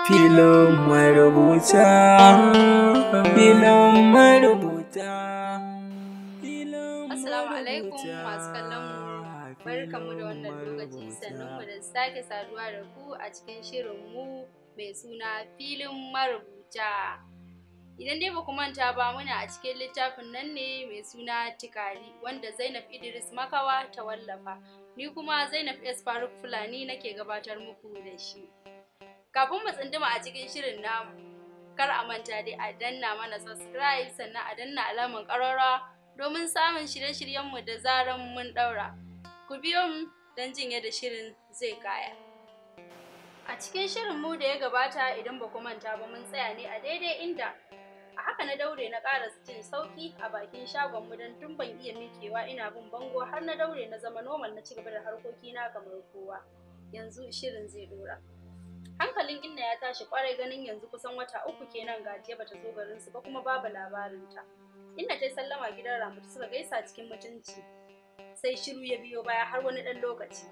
Filin marubuta, filin marubuta. Assalamu alaikum masu kallon mu. Barkanmu da wannan lokaci, sannunmu da sake saduwa da ku a cikin shirin mu mai suna Filin Marubuta. Idan dai ba ku manta ba, muna a cikin littafin nan ne mai suna Tikari, wanda Zainab Idris Makawa ta wallafa. Ni kuma Zainab S Faruk Fulani nake gabatar muku da shi. Kafin mu tsunduma a cikin shirin namu, kar a manta dai a danna mana subscribe, sannan a danna alamar ƙararrawa domin samun shirye-shiryenmu da zaran mun ɗaura. Ku biyo mu don jin yadda shirin zai kaya. A cikin shirin mu da ya gabata, idan ba ku manta ba, mun tsaya ne a daidai inda a haka na daure na ƙara jin sauƙi a bakin shagon mu, don tun ban iya miƙewa ina bin bango har na daure na zama normal, na cigaba da harkokina kamar kowa. Yanzu shirin zai ɗora. Hankalin Inna ya tashi kwarai ganin yanzu kusan wata 3 kenan Gajiya bata zo garin su ba, kuma babu labarinta. Inna ta sallama gidan Ramatu, suka gaisa cikin mutunci. Sai shiru ya biyo baya har wani ɗan lokaci.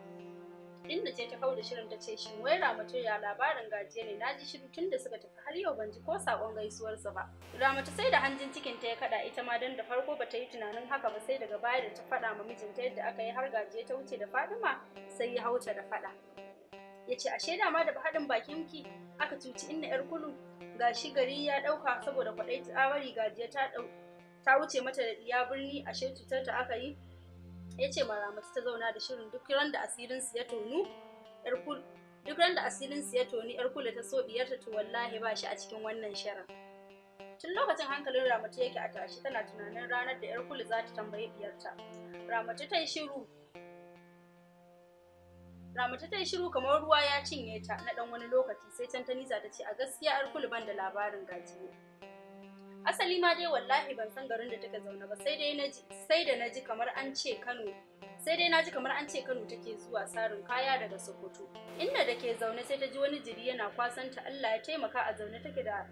Inna ce ta kauda shirin ta ce, "Shin wai Ramatu, ya labarin Gajiya ne? Na ji shiru tun da suka tafi, har yau ban ji ko saƙon gaisuwarsa ba." Ramatu sai da hanjin cikin ta ya kaɗa ita ma, don da farko bata yi tunanin haka ba, sai daga baya da ta faɗa ma mijinta yadda aka yi har Gajiya ta wuce da Fadima, sai ya hauta da faɗa. Ya ce, "Ashe dama da haɗin bakin ki aka cuci Inna yar Kulu. Gashi gari ya ɗauka saboda kwaɗai ta bari Gajiya ta wuce mata da ɗiya birni, ashe cutar ta aka yi." Ya ce ma Ramatu ta zauna da shirin, duk ran da asirin su ya tonu yar Kulu, duk ran da asirin su ya toni yar Kulu ta so diyarta, to wallahi ba shi a cikin wannan shirin. Tun lokacin hankalin Ramatu yake a tashi, tana tunanin ranar da yar Kulu za ta tambayi diyarta. Ramatu ta yi shiru kamar ruwa ya cinye ta na ɗan wani lokaci, sai can ta nisa ta ce, "A gaskiya yar Kulu, ban da labarin Gajiya. Asali ma dai wallahi ban san garin da take zaune ba, sai da naji kamar an ce Kano, sai dai naji kamar an ce Kano take zuwa sarin kaya daga Sokoto." Inna da ke zaune sai ta ji wani jiri yana kwasanta. Allah ya taimaka a zaune take, da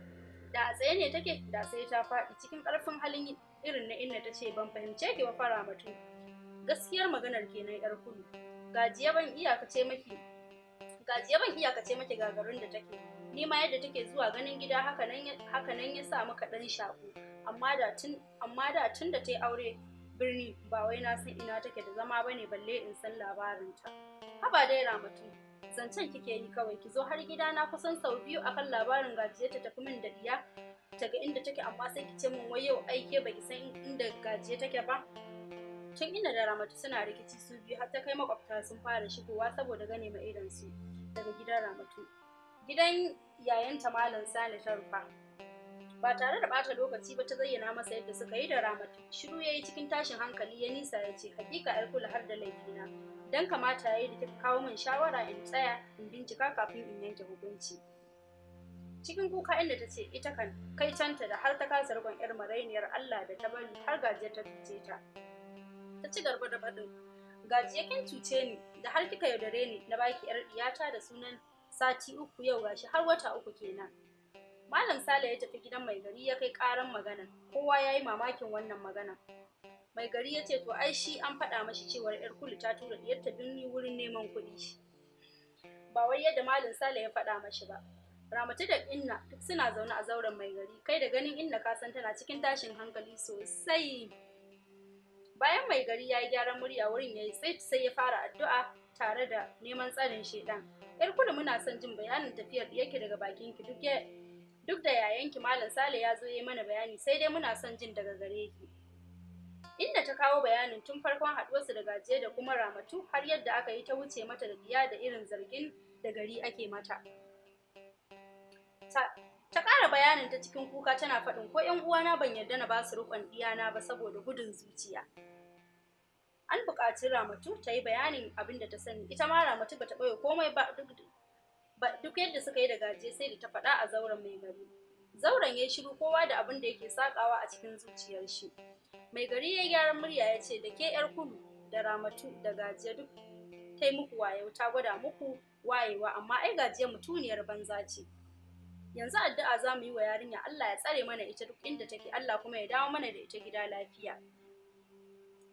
a tsaye ne take da sai ta faɗi. Cikin ƙarfin halin irin na Inna ta ce, "Ban fahimce ki ba fa, Ramatu." "Gaskiyar maganar kenan, yar Kulu. Gajiya ban iyakace maki gagarin da take. Ni ma yadda take zuwa ganin gida haka nan ya sa muka dan shaku, amma da tun da ta yi aure birni, ba wai na san ina take da zama bane balle in san labarinta." "Haba dai Ramatu, zancen kike yi kawai. Ki zo har gida na kusan sau 2 akan labarin Gajiya ta tafi min da diya ta ga inda take, amma sai ki ce min wai yau aike baki san inda Gajiya take ba." Tun Inna da Ramatu suna rikici su biyu har ta kai makwabta sun fara shigowa saboda gane ma idon su daga gidan Ramatu. Gidan yayanta Malam Sale ta rufa. Ba tare da bata lokaci ba ta zayyana masa yadda suka yi da Ramatu. Shiru yayi cikin tashin hankali, ya nisa ya ce, "Hakika yar Kula, har da laifina. Dan kamata yayi da kika kawo min shawara in tsaya in bincika kafin in yanke hukunci." Cikin kuka inda ta ce, ita kan kai canta da har ta kasa rikon yar marainiyar Allah da ta bari har Gajiya ta cuce ta. Ta ci gaba da faɗin, "Gajiya, kin cuce ni da har kika yaudare ni na baki yar diyata da sunan sati 3, yau gashi har wata 3 kenan." Malam Sale ya tafi gidan mai gari ya kai karan magana. Kowa ya yi mamakin wannan magana. Mai gari ya ce to ai shi an faɗa mashi cewar yar Kulu ta tura diyarta birni wurin neman kuɗi, ba wai yadda Malam Sale ya faɗa mashi ba. Ramatu da Inna duk suna zaune a zauren mai gari. Kai da ganin Inna ka san tana cikin tashin hankali sosai. Bayan mai gari ya yi gyaran murya, wurin ya yi tsit, sai ya fara addu'a tare da neman tsarin shedan. "Yar Kudu, muna son jin bayanin tafiyar da yake daga bakin ki. Duk da yayanki Malam Sale ya zo ya mana bayani, sai dai muna son jin daga gare ki." Inda ta kawo bayanin tun farkon haɗuwarsu da Gajiya da kuma Ramatu har yadda aka yi ta wuce mata da diya da irin zargin da gari ake mata. Ta ƙara bayanin ta cikin kuka, tana faɗin, "Ko 'yan uwana ban yarda na ba su riƙon ɗiyana ba saboda gudun zuciya." An buƙaci Ramatu ta yi bayanin abin da ta sani. Ita ma Ramatu bata ɓoye komai ba, duk yadda suka yi da Gajiya sai da ta faɗa a zauren mai gari. Zauren ya shiru, kowa da abin da yake sakawa a cikin zuciyar shi. Mai gari ya gyaran murya ya ce, "Da ke yar Kulu da Ramatu da Gajiya duk ta yi muku wayo, ta gwada muku wayewa, amma ai Gajiya mutuniyar banza ce. Yanzu addu'a za mu yi wa yarinya, Allah ya tsare mana ita duk inda take, Allah kuma ya dawo mana da ita gida lafiya."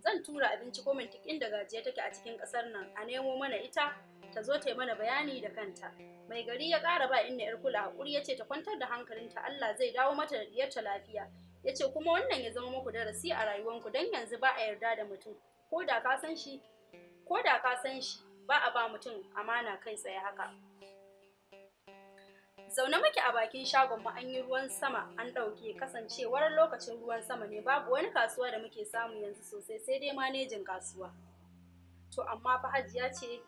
Zan tura abinci ko duk inda Gajiya take a cikin ƙasar nan a nemo mana ita ta zo ta yi mana bayani da kanta. Mai gari ya ƙara ba Inna 'yar kula haƙuri, ya ce ta kwantar da hankalinta, Allah zai dawo mata da diyarta lafiya. Ya ce kuma wannan ya zama muku darasi a rayuwanku, don yanzu ba a yarda da mutum ko da ka san shi, ko da ka san shi ba a ba mutum amana kai tsaye haka. Zaune muke a bakin shagon mu, an yi ruwan sama an ɗauke. Kasancewar lokacin ruwan sama ne, babu wani kasuwa da muke samu yanzu sosai, sai dai manejin kasuwa. To amma fa Hajiya ce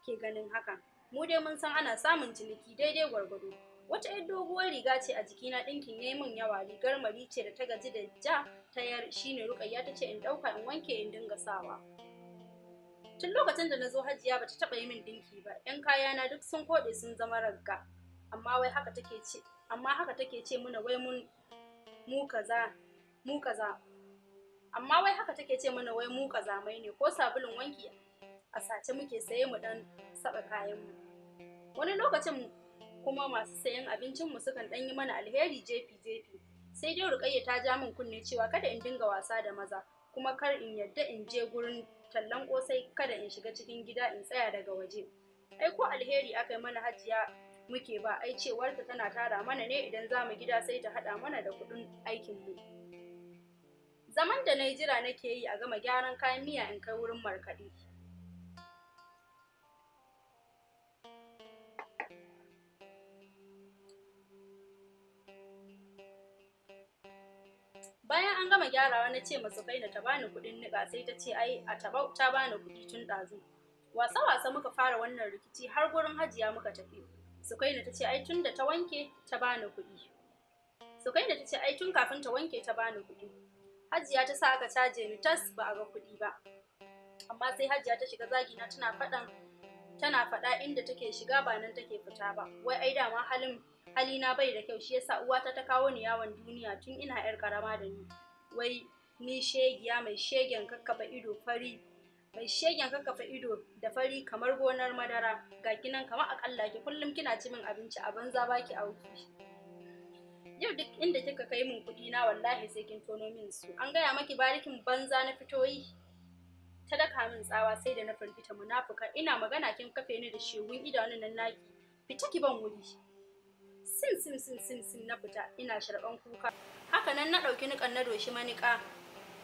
ke ganin hakan, mu dai mun san ana samun ciniki daidai gwargwado. Wata 'yar doguwar riga ce a jikina, ɗinkin yayi min yawa. Rigar mari ce da ta gaji da ja ta yar, shine Rukayya ta ce in ɗauka in wanke in dinga sawa. Tun lokacin da na zo Hajiya bata taɓa yi min ɗinki ba, 'yan kayana duk sun koɗe sun zama ragga. Amma haka take ce mana wai mun mu kaza mu kaza amma wai haka take ce mana wai mu kazamai ne, ko sabulun wanki a sace muke saye mu dan saba kayan mu. Wani lokacin kuma masu sayan abincin mu sukan dan yi mana alheri jefi jefi. Sai dai Rukayya ta ja min kunne cewa kada in dinga wasa da maza, kuma kar in yadda in je gurin tallan kosai, kada in shiga cikin gida in tsaya daga waje. Ai ko alheri aka yi mana Hajiya muke ba, ai cewarta tana tara mana ne, idan za mu gida sai ta haɗa mana da kuɗin aikinmu. Zaman da na yi jira nake yi a gama gyaran kayan miya in kai wurin markaɗe. Bayan an gama gyarawa na ce masu Kaina ta bani kuɗin niƙa, sai ta ce ai a tabau ta bani kuɗi tun ɗazu. Wasa-wasa muka fara wannan rikici har gurin Hajiya muka tafi. Sukaina ta ce ai tun da ta wanke ta bani kuɗi. Sukaina ta ce ai tun kafin ta wanke ta bani kuɗi. Hajiya ta sa aka caje ni tas, ba a ga kuɗi ba. Amma sai Hajiya ta shiga zagina, tana faɗan tana faɗa inda take shiga ba nan take fita ba. Wai ai dama halin halina bai da kyau, shi yasa uwata ta kawo ni yawon duniya tun ina yar karama da ni. Wai ni shegiya mai shegen kakkafa ido fari, mai shegen kakkafa ido da fari kamar gonar madara, ga kinan kamar akalla ki kullum kina ci min abinci a banza baki auki. Yau duk inda kika kai min kuɗi na wallahi sai kin tono min su. An gaya maki barikin banza na fito yi. Ta daka min tsawa sai da na firgita. Munafuka, ina magana kin kafe ni da shegun idanun nan naki. Fita ki ban wuri. Sim sim sim sim sim na fita ina sharban kuka. Haka nan na ɗauki niƙan na doshi maniƙa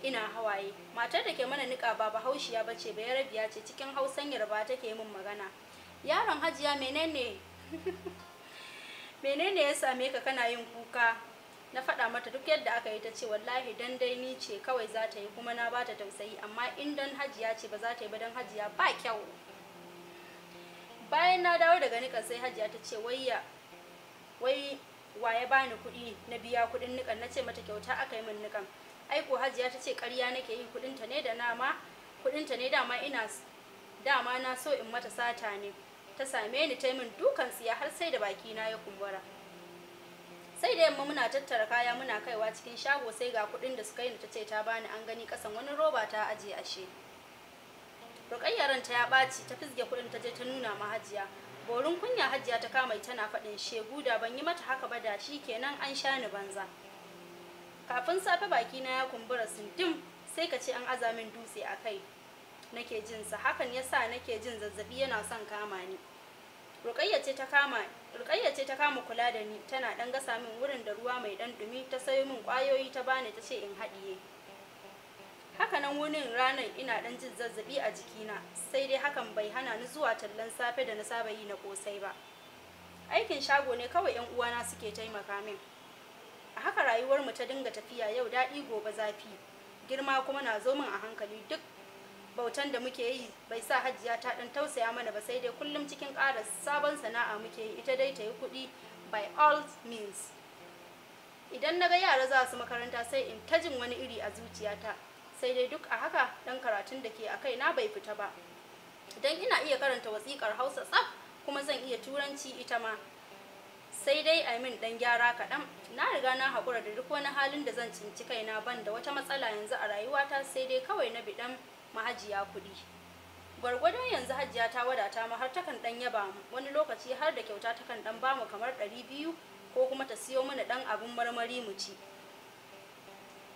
ina hawaye. Matar da ke mana niƙa ba Bahaushiya ba ce, Bayarabiya ce, cikin Hausan Yarba take min magana. Yaron Hajiya, menene menene ya same ka kana yin kuka? Na faɗa mata duk yadda aka yi. Ta ce wallahi dan dai ni ce kawai za ta yi, kuma na bata tausayi, amma in dan Hajiya ce ba za ta yi ba, dan Hajiya ba kyau. Bayan na dawo daga niƙan sai Hajiya ta ce wayya wai wa ya bani kuɗi na biya kuɗin niƙan? Na ce mata kyauta aka yi min niƙan. Aiko Hajiya ta ce ƙarya nake yi, kuɗinta ne da nama kuɗinta ne, dama ina dama na so in mata sata ne ta same ni ta yi min dukan tsiya har sai da baki na ya kumbura. Sai da yamma muna tattara kaya muna kaiwa cikin shago sai ga kuɗin da suka yi ta ce ta bani an gani kasan wani roba ta aje. Ashe Rukayya ranta ya ɓaci, ta fizge kuɗin ta je ta nuna ma Hajiya. Borin kunya Hajiya ta kama tana faɗin shegu, da ban yi mata haka ba da shi kenan an sha ni banza. Kafin safe baki na ya kumbura sindim, sai ka ce an aza min dutse a kai nake jin sa. Hakan yasa nake jin zazzabi yana son kama ni. Rukayya ce ta kama kula da ni, tana dan gasa min wurin da ruwa mai dan dumi, ta sayo min kwayoyi ta bani ta ce in haɗiye. Haka nan wunin ranar ina dan jin zazzabi a jikina, sai dai hakan bai hana ni zuwa tallan safe da na saba yi na kosai ba. Aikin shago ne kawai yan uwana suke taimaka min. A haka rayuwar mu ta dinga tafiya, yau daɗi gobe zafi. Girma kuma na zo min a hankali. Duk bautan da muke yi bai sa Hajiya ta dan tausaya mana ba, sai dai kullum cikin ƙara sabon sana'a muke yi, ita dai ta yi kuɗi by all means. Idan na ga yara za su makaranta sai in ta jin wani iri a zuciyata. Sai dai duk a haka dan karatun da ke a kaina bai fita ba, idan ina iya karanta wasiƙar Hausa tsaf, kuma zan iya Turanci ita ma, sai dai a min dan gyara kaɗan. Na riga na haƙura da duk wani halin da zan cinci kaina, ban da wata matsala yanzu a rayuwata, sai dai kawai na biɗan mahajiya kuɗi gwargwadon. Yanzu Hajiya ta wadata mu, har takan ɗan yaba mu wani lokaci, har da kyauta takan ɗan bamu kamar 200, ko kuma ta siyo mana ɗan abin marmari mu ci.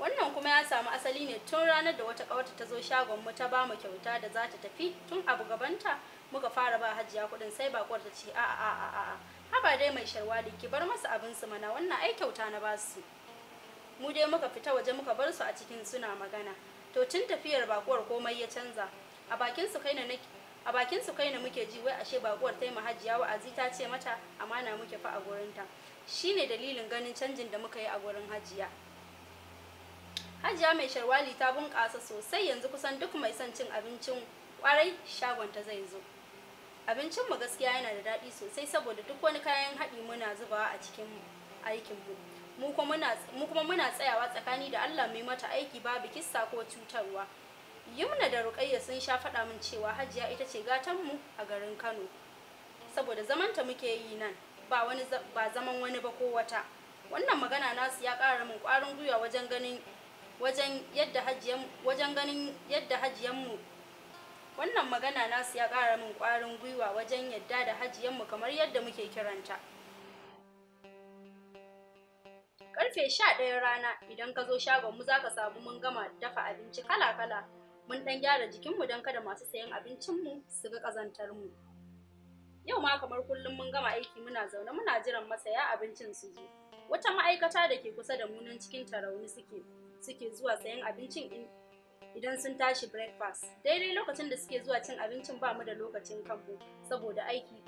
Wannan kuma ya samu asali ne tun ranar da wata ƙawarta ta zo shagon mu ta ba mu kyauta da za ta tafi. Tun abu gabanta muka fara ba Hajiya kuɗin, sai bakuwar ta ce a a a a haba dai mai sharwali, ki bar masa abin su mana, wannan ai kyauta na ba su. Mu dai muka fita waje muka bar su a cikin suna magana. To tun tafiyar bakuwar komai ya canza. A bakin su kai na muke ji wai ashe bakuwar ta yi ma Hajiya wa'azi, ta ce mata amana muke fa a gurinta. Shine dalilin ganin canjin da muka yi a gurin Hajiya. Hajiya mai sharwali ta bunƙasa sosai, yanzu kusan duk mai son cin abincin kwarai shagonta zai zo. Abincinmu gaskiya yana da daɗi sosai saboda duk wani kayan haɗi muna zubawa a cikin aikinmu. Mu kuma muna tsayawa tsakani da Allah mu mata aiki babu kissa ko cutarwa. Yumna da Ruqayya sun sha faɗa min cewa Hajiya ita ce gatanmu a garin Kano. Saboda zamanta muke yi nan, ba zaman wani ba ko wata. Wannan magana nasu ya ƙara min ƙwarin gwiwa wajen ganin yadda hajiyanmu wannan magana nasu ya ƙara min ƙwarin gwiwa wajen yadda da hajiyanmu kamar yadda muke kiranta. Karfe 11 rana idan ka zo shagonmu za ka samu mun gama dafa abinci kala-kala. Mun ɗan gyara jikinmu don kada masu sayan abincinmu su ga ƙazantarmu. Yau ma kamar kullum mun gama aiki muna zaune muna jiran masaya abincin su zo. Wata ma'aikata da ke kusa da mu nan cikin Tarauni suke zuwa sayan abincin idan sun tashi breakfast. Daidai lokacin da suke zuwa cin abincin ba mu da lokacin kanmu saboda aiki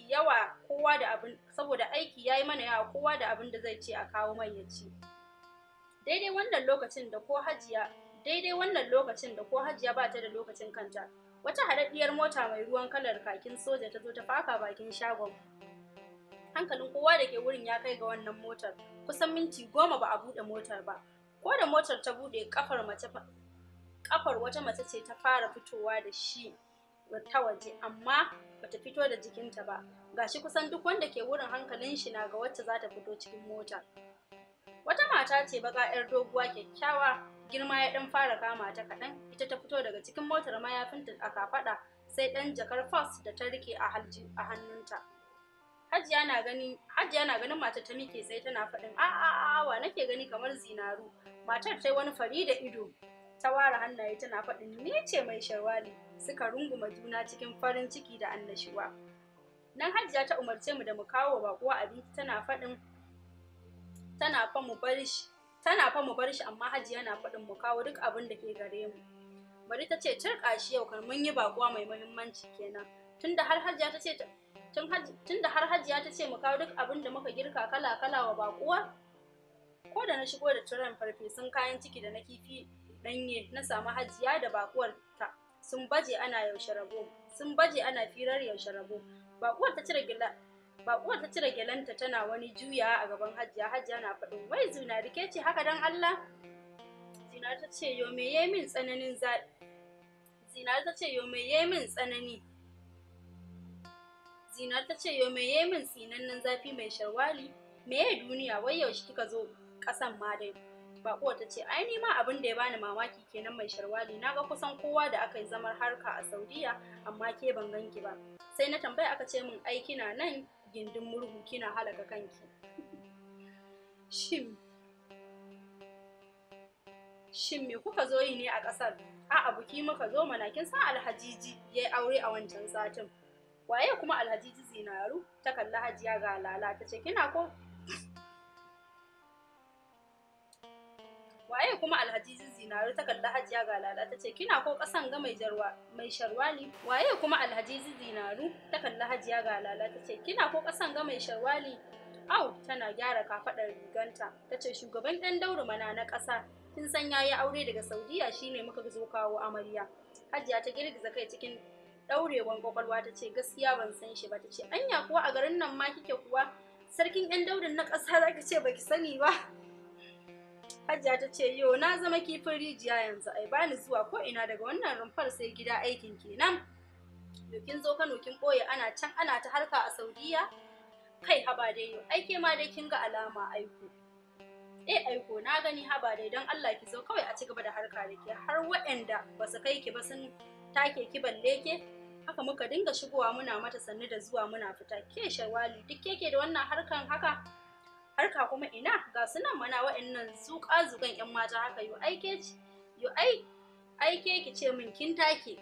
yawa kowa da abin saboda aiki yayi mana yawa, kowa da abin da zai ce a kawo mai ya ci. Daidai wannan lokacin da ko Hajiya ba ta da lokacin kanta, wata haɗaɗɗiyar mota mai ruwan kalar kakin soja ta zo ta faka bakin shagon. Hankalin kowa da ke wurin ya kai ga wannan motar. Kusan minti 10 ba a buɗe motar ba. Ko da motar ta buɗe, kafar wata mace ce ta fara fitowa da shi ta waje, amma bata fito da jikinta ba. Gashi kusan duk wanda ke wurin hankalin shi na ga wacce za ta fito cikin motar. Wata mata ce baka yar doguwa kyakkyawa, girma ya dan fara kama ta kaɗan. Ita ta fito daga cikin motar, mayafinta a kafaɗa, sai ɗan jakar fas da ta rike a hannunta. Hajiya na ganin matar ta miƙe sai tana faɗin a a a wa nake gani kamar Zinaru. Matar ta yi wani fari da ido, ta ware hannaye tana faɗin ni ce mai sharwali. Suka runguma juna cikin farin ciki da annashuwa. Nan Hajiya ta umarce mu da mu kawo baƙuwa abinci, tana faɗin tana fa mu bar shi amma Hajiya na faɗin mu kawo duk abin da ke gare mu. Bari ta ce turƙa shi yau kan mun yi baƙuwa mai muhimmanci kenan. Tunda har Hajiya ta ce mu kawo duk abin da muka girka kala-kala wa baƙuwa. Ko da na shigo da turan farfesun kayan ciki da na kifi ɗanye, na samu Hajiya da baƙuwar ta sun baje ana firar yaushe rabo. Baƙuwar ta cire gyalanta tana wani juya a gaban Hajiya. Hajiya na faɗin wai Zinari ke ce haka dan Allah? Zinari ta ce yo me yayi min tsananin Zinari ta ce yo me yayi min tsanani. Zinari ta ce yo me yayi min tsinannen zafi mai sharwali? Me yayi duniya wai yaushe kika zo ƙasan ma dai? Baƙuwar ta ce ai ni ma abin da ya bani mamaki kenan mai sharwali, naga kusan kowa da aka yi zamar harka a Saudiya amma ke ban ganki ba. Sai na tambaya aka ce min ai kina nan gindin murhu kina halaka kanki. Shin me kuka zo yi ne a ƙasar? A'a buki muka zo mana, kin san Alhajiji yayi aure a wancan satin. Waye kuma Alhajiji Zinaru? Ta kalli Hajiya ga Lala ta ce kina ko Waye kuma Alhajiji Zinaru? Ta kalli Hajiya ga Lala ta ce kina ko kasan ga mai sharwali? Waye kuma Alhajiji Zinaru? Ta kalli Hajiya ga Lala ta ce kina ko kasan ga mai sharwali? Au, tana gyara kafadar riganta ta ce shugaban ɗan Dauru mana na ƙasa, kin san yayi aure daga Saudiya shine muka zo kawo amarya. Hajiya ta girgiza kai cikin daurewan kwakwalwa ta ce gaskiya ban san shi ba. Ta ce anya kuwa a garin nan ma kike kuwa? Sarkin yan Daudin na ƙasa zaki ce baki sani ba? Hajiya ta ce yo na zama kifin rijiya yanzu, ai bani zuwa ko ina daga wannan rumfar sai gida aikin kenan. Yo kin zo Kano kin boye ana can ana ta harka a Saudiya? Kai haba dai yo, ai ke ma dai kin ga alama aiko. Eh aiko na gani, haba dai don Allah ki zo kawai a ci gaba da harka da ke har waɗanda ba su kai ki ba sun take ki balle ke. Haka muka dinga shigowa muna mata sannu da zuwa muna fita. Ke Sharwali duk keke da wannan harkan haka? Harka kuma ina ga su nan mana wa'annan zuƙa zuƙan 'yan mata haka. Yo aike yo ai aike ki ce min kin take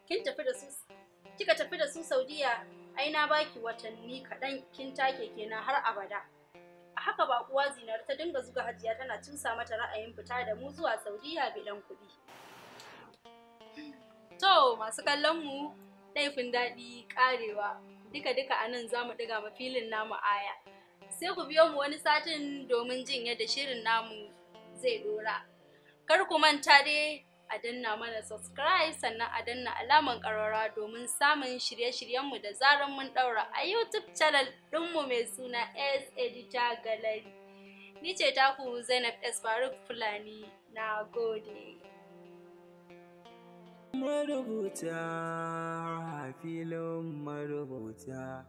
kin tafi da su, kika tafi da su Saudiya, ai na baki watanni kaɗan kin take kenan har abada. A haka ba kuwa Zinar ta dinga zuga Hajiya, tana cusa mata ra'ayin fita da mu zuwa Saudiya biɗan kuɗi. To, masu kallon mu, laifin daɗi ƙarewa. Duka duka a nan za mu ɗiga ma filin namu aya. Sai ku biyo mu wani satin domin jin yadda shirin namu zai ɗora. Kar ku manta dai a danna mana subscribe, sannan a danna alaman ƙararrawa domin samun shirye-shiryenmu da zarar mun ɗaura a YouTube channel ɗinmu mai suna S Editor Gallery. Ni ce taku Zainab S Faruk Fulani. Na gode. Marubuta, filin marubuta.